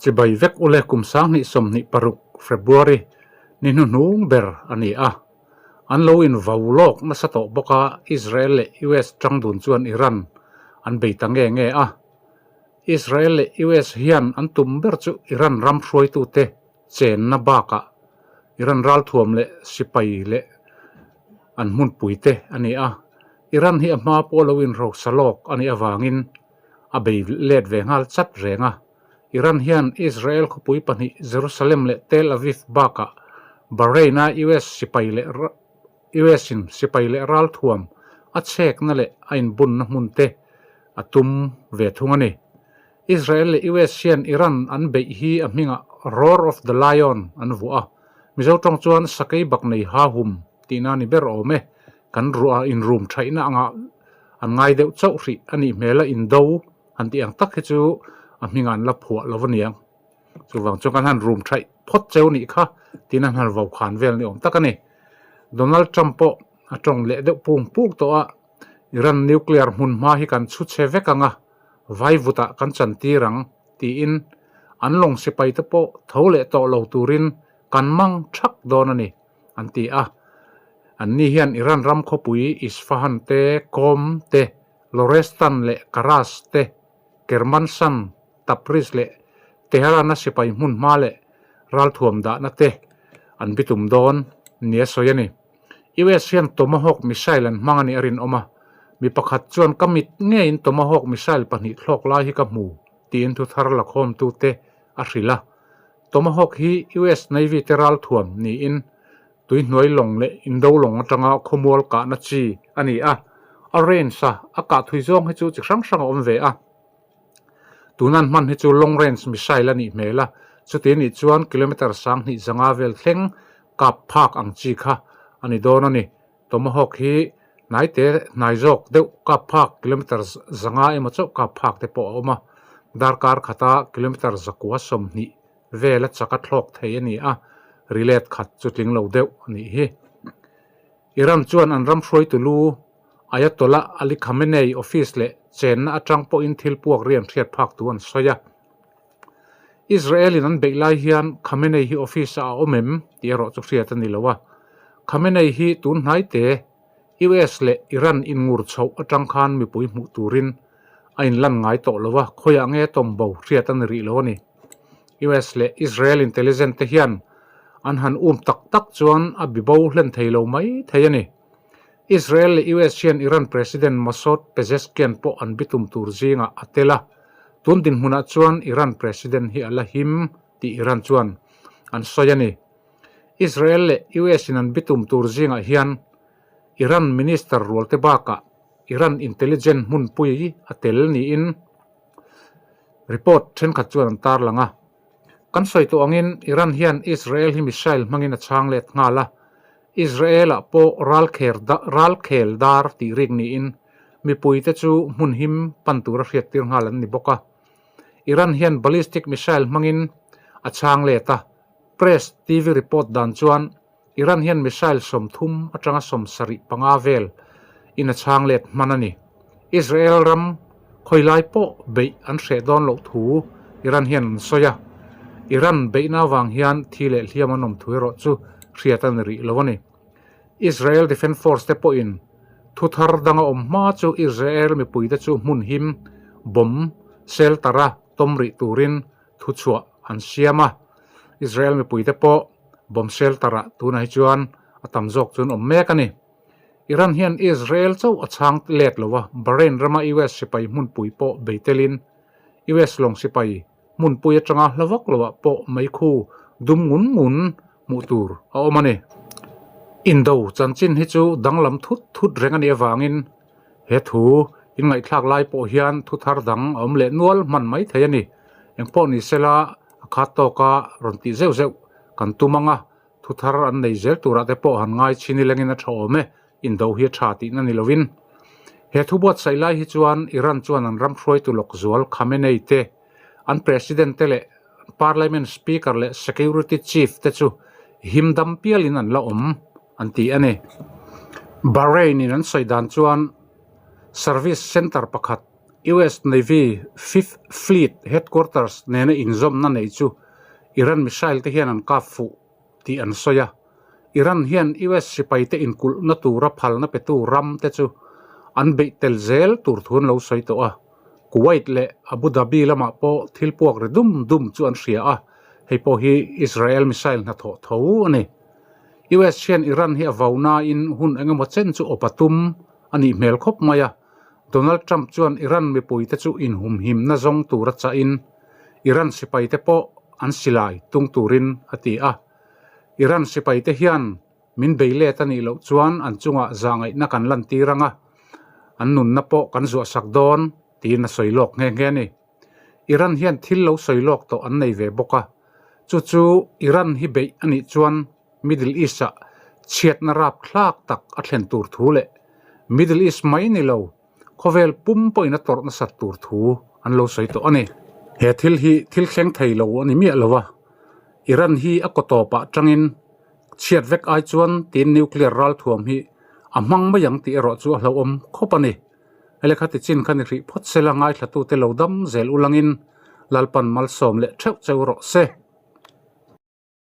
Chibai vek ule kum 2026 February ni hnuhnung ber a ni a. An lo in vau lawk nasa tawh bawk a, Israel leh US tang dun chuan Iran an bei ta nge nge a. Israel leh US hian an tum ber chu Iran ram hruaitute chenna bakah Iran ralthuam leh sipai leh an hmunpuite a ni a. Iran hi a hma pawh lo inhrosa lawk a nih avangin a bei let ve nghal chat reng a. Iran hian Israel khawpui pahnih Jerusalem leh Tel Aviv bakah Bahrain-a US sipai leh US-in sipai leh ralthuam a chhekna leh a inbunna hmun te a tum ve thung a ni. Israel leh US hian Iran an beih hi a hmingah Roar of the Lion an vuah a, Mizo tawng chuan sakei bak nei ha hum tihna a ni ber awm e. Kan ruah inrum thaihna angah an ngai deuh chauh hrih a nih hmel a, indo han tih ang tak hi chu a hmingah an la phuah lo a niang. Chuvang chuan kan han rum thaih phawt cheu nih kha tiin an han vo khan vel ni awm tak a ni. Donald Trump pawh a tawng leh deuh pung puk tawh a, Iran nuclear hmun hma hi kan chhu chhe vek ang a, vaivutah kan chan tir ang tiin an lawng sipai te pawh tho leh tawh lo turin kan mang thak dawn a ni an ti a. Anni hian Iran ram khawpui Isfahan te, Qom te, Lorestan leh Karaz te, Kermansan, Tabriz leh Tehran-a sipai hmun hma leh ralthuam dahna te an bitum dawn nia sawi a ni. US hian Tomahawk missile an hmang a nih a rinawm a, mi pakhat chuan ka mit ngeiin Tomahawk missile pahnih thlawk lai hi ka hmu tiin thu thar lakhawmtute a hrilh a. Tomahawk hi US Navy te ralthuam niin Tuihnuai lawng leh indo lawng atanga khawmual kahna chi a ni a, a range a a kah thui zawng hi chu chi hrang hrang a awm ve a. Tuna an hman hi chu long range missile a nih hmel a, chuti anih chuan kilometre 2500 vel thleng kap phak ang chi kha a ni dawn a ni. Tomahawk hi hnaite hnai zawk deuh kap phak kilometre 500 emaw chauh kap phak te pawh a awm a, darkar khata kilometre 920 Vela chak a thlawk thei a ni a, rilet khat chu tling lo deuh a nih hi. Iran chuan an ram hruaitu lu Ayatollah Ali Khamenei office leh chenna atang pawhin thil puak rian hriat phak tu an sawi a. Israel-in an beih lai hian Khamenei hi office-ah a awm em tih erawh chu hriat a ni lo a. Khamenei hi tun hnai te US leh Iran inngur chhoh atang khan mipui hmuh turin a inlan ngai tawh lo a, khawiah nge tawmbo hriat a ni rih lo a ni. US leh Israel intelligence te hian an han um tak tak chuan a bibo hlen thei lo mai thei a ni. Israel leh US hian Iran President Masoud Pezeshkian pawh an bitum tur zingah a tel a, tun dinhmunah chuan Iran President hi a la him tih Iran chuan an sawi a ni. Israel leh US in an bitum tur zingah hian Iran Minister rualte bakah Iran intelligence hmunpui a tel niin report thenkhat chuan an tarlang a. Kan sawi tawh angin Iran hian Israel hi missile hmangin a chhang let nghal a, Israel-ah pawh ralkher ralkhel dar tih rik niin mipuite chu hmun him pan tura hriattir nghal an ni bawk a. Iran hian ballistic missile hmangin a chhang let a, Press TV report dan chuan Iran hian missile 30 atanga 75 vel in a chhang let hman a ni. Israel ram khawilai pawh beih an hreh dawn loh thu Iran hian an sawi a. Iran beihna avang hian thi leh hliam an awm thu erawh chu hriat a ni rih lo a ni. Israel Defence Force te pawhin thu thar danga awm hma chu Israel mipuite chu hmun him bomb shelter-a tawm rih turin thuchhuah an siam a, Israel mipuite pawh bomb shelter-ah tunah hi chuan a tam zawk chu an awm mek a ni. Iran hian Israel chauh a chhang let lo a, Bahrain rama US sipai hmunpui pawh bei telin US lawng sipai hmunpui atanga hla vak loah pawh meikhu dum ngun ngun hmuh tur a awm a ni. Indo chanchin hi chu danglam thut thut reng a nih avangin He thu inngaihthlak lai pawh hian thu thar dang a awm leh nual hman mai thei a ni. Engpawh ni sela a khat tawka rawn tih zeuh zeuh kan tum ang a, thu thar an nei zel turah te pawh han ngai chhin ilengin a tha awm e, indo hi a tha tihna ni lovin. He thu buatsaih lai hi chuan Iran chuan an ram hruaitu lawk zual Khamenei te, an President te leh Parliament Speaker leh Security Chief te chu him dam pialin an la awm an ti a ni. Bahrain in an sawi dan chuan Service Centre pakhat US Navy Fifth Fleet headquarters nena inzawmna nei chu Iran missile te hian an kap fuh tih an sawi a. Iran hian US sipaite inkulhna tura phalna petu ram te chu an beih tel zel tur thu an lo sawi tawh a. Kuwait leh Abu Dhabi lamah pawh thil puak ri dum dum chu an hria a, hei pawh hi Israel missile hnathawh tho a ni. US hian Iran hi a vau nain hun engemaw chen chu awp a tum a nih hmel khawp mai a. Donald Trump chuan Iran mipuite chu inhumhimna zawng tura chahin Iran sipaite pawh an silai tung turin a ti a. Iran sipaite hian min bei let a nih loh chuan an chungah zahngaihna kan lantir ang a, an nunna pawh kan zuahsak dawn tiin a sawi lawk nghe nghe a ni. Iran hian thil lo sawi lawk tawh an nei ve bawk a, chu chu Iran hi beih a nih chuan Middle East-ah chhiatna rapthlak tak a thlen tur thu leh Middle East mai ni lo khawvel pum pawhin a tawrh nasat tur thu an lo sawi tawh a ni. He thil hi thil thleng thei lo a ni miah lo a, Iran hi a kaw tawpah tangin chhiat vek ai chuan tiin nuclear ralthuam hi a hmang mai ang tih erawh chu a hlauhawm khawp a ni. Hei kha tichin kha ni hrih phawt sela ngaithlatute lo dam zel ulangin Lalpan malsawm leh theuh cheu rawh se.